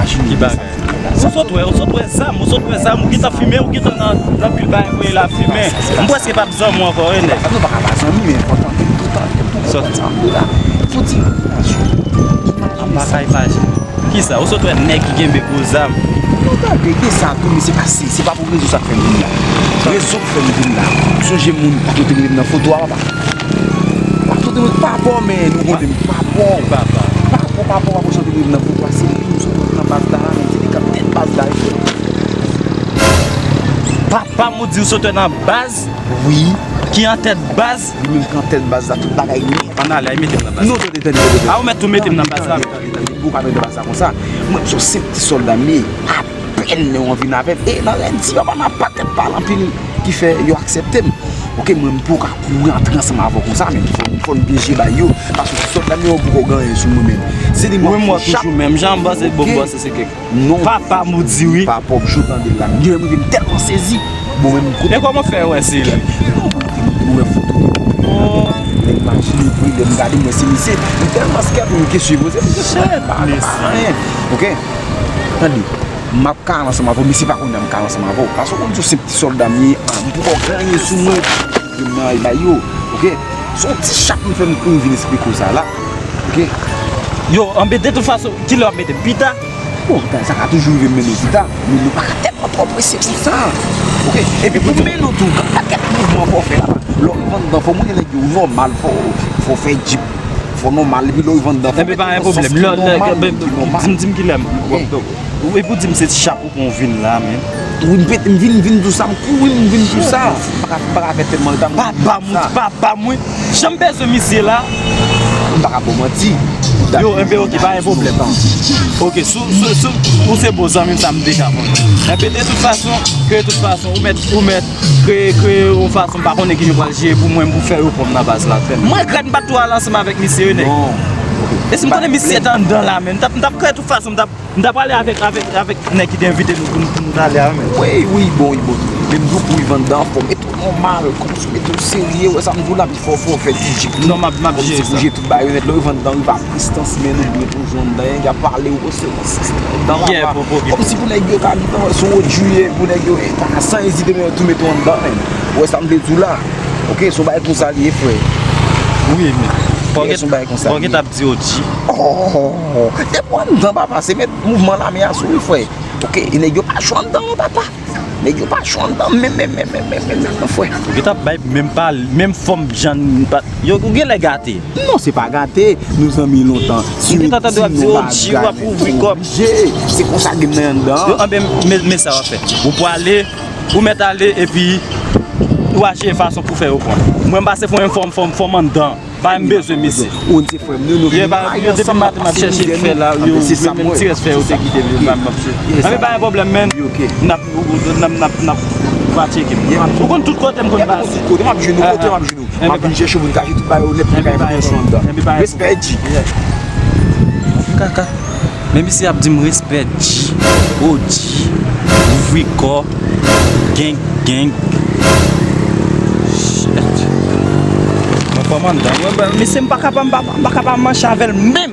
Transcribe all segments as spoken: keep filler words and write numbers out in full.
Ki bagay? Ou sot wè, ou sot wè zam, ou sot wè zam, ou gentan fimen, ou gentan nan, nan pil bagay, voye la fimen. M prèske p ap zanmi w ankò, wi, nèg. Nou pa ka pa zanmi, men fò tanpri, tou tan, tou tan, tanpri la. Fò di, an bagay pa jè. Kisa? Ou sot wè nèg ki kenbe gwo zam? Non, tande, gen sa tou, men se pa, se, se pa pou rezo sa k fè m vin la. Rezo k fè m vin la. Sonje moun pa kote m nan foto a, papa. Pa kote m, papa, men nou konnen m, papa. Papa. Papa, papa, papa, chante m nan foto a, se li m sot nan baz la, men se li k ap tèt baz la, wi, frè. Papa, m ou di w sot nan baz? Wi. Ki an tèt baz? Li menm ki an tèt baz la, tout bagay li. Ann ale, ay mete m nan baz. Non, tande, tande, tande, tande. A, ou mèt tou mete m nan baz la. Tande, tande, tande. Ou pa mete nan baz la konsa. Mwen, m se yon senp ti sòlda m ye. Apèn lè w vin avè m. E nan rèd di, papa, nan pakèt pale anpil ki fè yo aksepte m. Oke, mwen, m poko ka kouri antre ansanm avè w konsa, men fò, fò n byen jere bagay yo. Paske ti sòlda m yo poko gen anyen sou mwen menm. Se li m ap fè chap. Wi, m wè toujou menm jan m panse, bon, m panse se kèk Non. Papa m ou di wi. Papa w, m sot tande l la. Gen lè m rive m tèlman sezi. Bon, men m kote. E kòman w fè wè se li? Non, mwen te, mwen te wè foto de nèg machin vre, lè m gade, mwen se misye. M tèlman skèt, m kesyon poze, m di, pa, pa, pa anyen. Oke? Tande, m ap kale ansanm avè w, misye pa konnen m kale ansanm avè w. Paske w konn se yon senp ti sòlda m ye, m poko gen anyen sou mwen. Nan ay bay yo, oke? Se yon ti chap m fè m kouri vin esplike w sa la, oke? Yo, anben, de tout fason, kilè w ap mete m? Pita? Bon, sa ka toujou rive m mennen w pita, men nou pa ka tèlman twò prese konsa, oke? Epi pou m mennen w tou, gen pakèt mouvman fò w fè la. Lè w rive anndan, fò w montre nèg yo ou nòmal, fò, fò w fè djip, fò w nòmal, epi lè w rive anndan, fò w mete yon sans ki nòmal, ki nòmal. Di m, di m kilè m, w ap, epi w di m se ti chap ou pran w vin la, men. Wi, m pete, m vin, m vin di w sa, m kouri, m vin di w sa. M pa ka, m pa ka fè tèlman reta, m vin di w sa. Papa m, papa m, wi. Jan m bezwen misye la. M pa ka ba w manti. Yo, enben, oke, pa gen pwoblèm. Oke, si w, si w, si w, ou se bon zanmi m, sa m te ka konn. Enben, de tout fason, ke tout fason, ou mèt, ou mèt kreye, kreye yon fason, m pa konnen kijan w pral jere pou mwen, pou fè yo pran m nan baz la, frè m. Mwen regrèt m pa t tou al ansanm avèk misye, wi, nèg. Non. E si m konnen misye t anndan la, men, m t ap, m t ap kreye tout fason, m t ap M ta prale avèk, avèk, avèk nèg ki te envite nou pou, n- pou nou t ale a menm. Wi, wi, bon, wi, bon. Men m di w pou rive anndan, fò w mete w nòmal, kòmsi w mete w serye, wè sa m di w la, pi fò, fò w fè ti jip tou. Non, m ap, m ap jere sa. Kòmsi pou jere tout bagay yo nèt. Lè w rive anndan, wi, pa prestans, men nou byen pou jwenn anndan, y ap pale w, se yon sans anndan la. Kòmsi pou nèg yo ka gentan wè se yon O G, pou nèg yo, e, pa san ezite, men yo tou mete w anndan, men. Wè sa m vle di w la. Oke, se yon bagay konsa li ye, frè. Wi, men. Wi, se yon bagay konsa li ye. Di O G. Oh, depi w anndan, papa, se met mouvman lame a sou ou, frè. Oke, e nèg yo pa cho anndan, non, papa. Nèg yo pa cho anndan, menm, menm, menm, frè. Ou gentan ap bay menm pa, menm fòm jan pa, yo, ou genlè gate. Non, se pa gate, nou zanmi lontan. Si yo di yon bagay, ou oblije. Se konsa game nan ye anndan. Yo, anben, men, men sa w ap fè. Ou prale, ou mèt ale, epi ou a jere fason pou fè yo pran. Mwen, m pase fò m, fò m, fò m, fò m anndan. Pa m bezwen misye. Ou se frè m, nou, nou vin mache ansanm, n ap pase mizè nou. Anben, se sa, mwen. Anben, pa gen pwoblèm, men. N ap, n ap, n ap, n ap, n ap, n ap va tcheke m. Ou konn tout kote m konn pase. Tout kote, m ap jwenn ou, kote m ap jwenn ou. M ap vin chèche w pou n kache tout bagay yo nèt, pou n ka mete nou sou anndan. Respè, G. Kaka. Men misye ap di m respè, G. O G. Ouvri kò. Gang, gang. Shit. Mwen kòmandan. Mwen, mwen, misye, m pa ka pa, m pa, m pa ka pa mache avè l menm.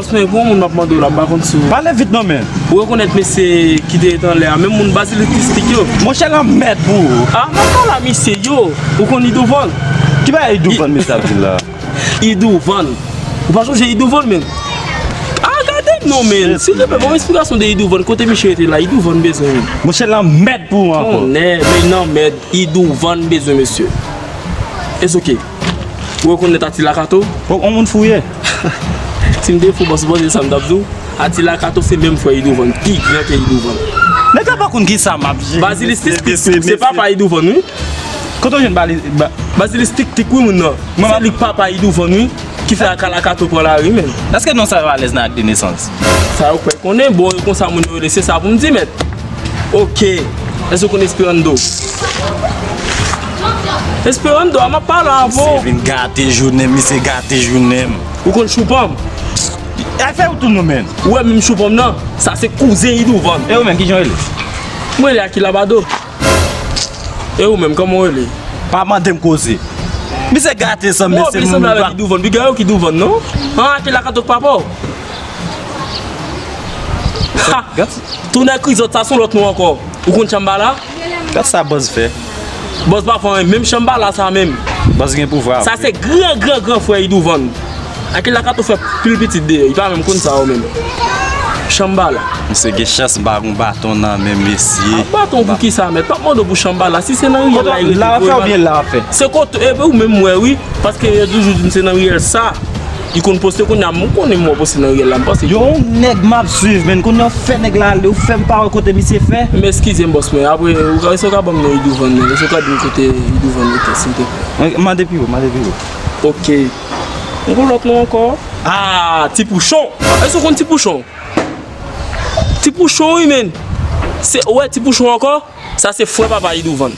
Bòs mwen, gon moun m ap mande w la, m pa konn si w... Pale vit non, men. Ou rekonèt mesye ki te ret anlè a, menm moun Bazilistik yo. Monchè, lanmèd pou ou. A, m ap pale a misye yo. Ou konn Idouvan? Ki bagay Idouvan, mesye ap di la? Idouvan. Ou pa sonje Idouvan, men? A, gade non, men. Silvouplè, ban m esplikasyon de Idouvan. Kote misye rete la? Idouvan bezwen. Monchè, lanmèd pou ou ankò. Tonnè, men lanmèd. Idouvan bezwen mesye. It's ok. Ou rekonèt Atila Kato? O, on moun fou ye. Si m te fou, bòs, bòs, se sa m t ap di w. Atila Kato se menm frè Idouvan, pi gran ke Idouvan. Nèg la pa konn ki sa m ap jere. Bazilistik, se papa Idouvan, wi. Kote w jwenn Bali-, ba- Bazilistik, wi, moun nan. Se li k papa Idouvan, wi. Ki fè Atila Kato pran lari, men. Èske non sa yo alèz nan ak de nesans? Sa yo kwè konnen, bon, e konsa moun yo rele, se sa pou m di, mèt. Ok. Èske w konn Esperando? Esperando, a m ap pale avè w. Misye vin gate jounen m, misye gate jounen m. Ou konn Choupanm? Ay fè ou tou nou menm. Ou wè menm Choupanm nan? Sa se kouzen Idouvan. E ou menm, kijan w rele? Mwen rele Akila Bado. E ou menm, kòman w rele? Pa mande m koze. Misye gate san mesye moun. Ou sanble avèk Idouvan. Piga yo ki Idouvan, non? An, Akila Kato k papa w. Ha! Tonè krizòt, sa se yon lòt non ankò. Ou konn Chanbala? Gad sa bòs fè. Bòs pa fè anyen, menm Chanbala sa menm. Bòs gen pouvwa. Sa se gran, gran, gran frè Idouvan. Akila Kato fè pil pitit deyò, li pa menm konn sa yo menm. Chanbala. Misye gen chans m pa gon baton nan men mesye. A, baton pou kisa, mèt? M ap mande w pou Chanbala, si se nan riyèl la, li rete la, w ap fè oubyen la w ap fè? Se kote, epi ou menm wè, wi. Paske yo toujou di m se nan riyèl sa. Li konn poste kounye a, m konnen m wè poste nan riyèl la, m panse. Yon nèg m ap swiv, men kounye a w fè nèg la ale, ou fè m pa wè kote misye fè. M eskize m, bòs mwen, apre, ou ka, èske w ka ban m non Idouvan nan? Èske w ka di m kote Idouvan rete, silvouplè? Mande pi wo, mande pi wo. Ok. M gon lòt non ankò. Ah, Ti Pouchon. Èske w konn Ti Pouchon? Ti Pouchon, wi, men. Se, ou wè Ti Pouchon ankò? Sa se frè papa Idouvan.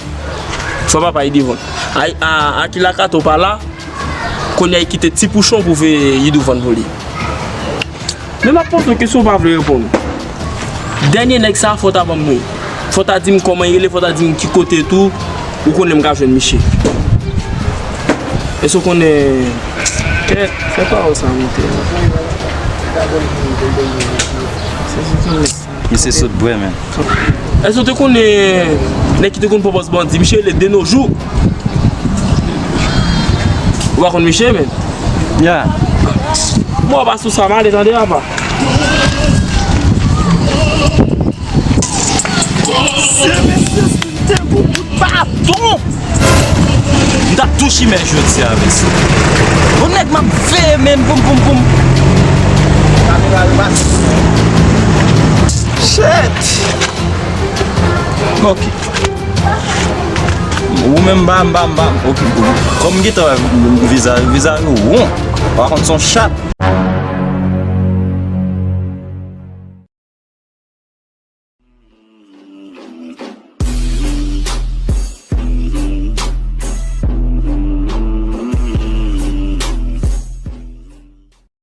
Frè papa Idouvan. A, a, Akila Kato pa la. Kounye a, li kite Ti Pouchon pou veye Idouvan pou li. Men m ap poze w kesyon, ou pa vle reponn. Dènye nèg sa, fò w ta ban m li. Fò w ta di m kòman li rele, fò w ta di m ki kote tou, ou konnen m ka jwenn misye. Èske w konnen? Kèt, fè pawòl sa monte. Se, se, se. Misye sot bwè, men. Èske w te konnen nèg ki te konn pran pòz bandi? Misye rele Denojou. Ou pa konn misye, men? Ya. Bon, pa sou sa, m ale tande, apa. Se mesye si m te gon kout baton. M t ap tou chimè jodi a, mesye. Yon nèg m ap veye, men, poum, poum, poum. Shit. Ok. Ou menm, m pa, m pa, m pa, ok. Kòm m gentan wè vizaj, vizaj ou won. Pa konn son chat.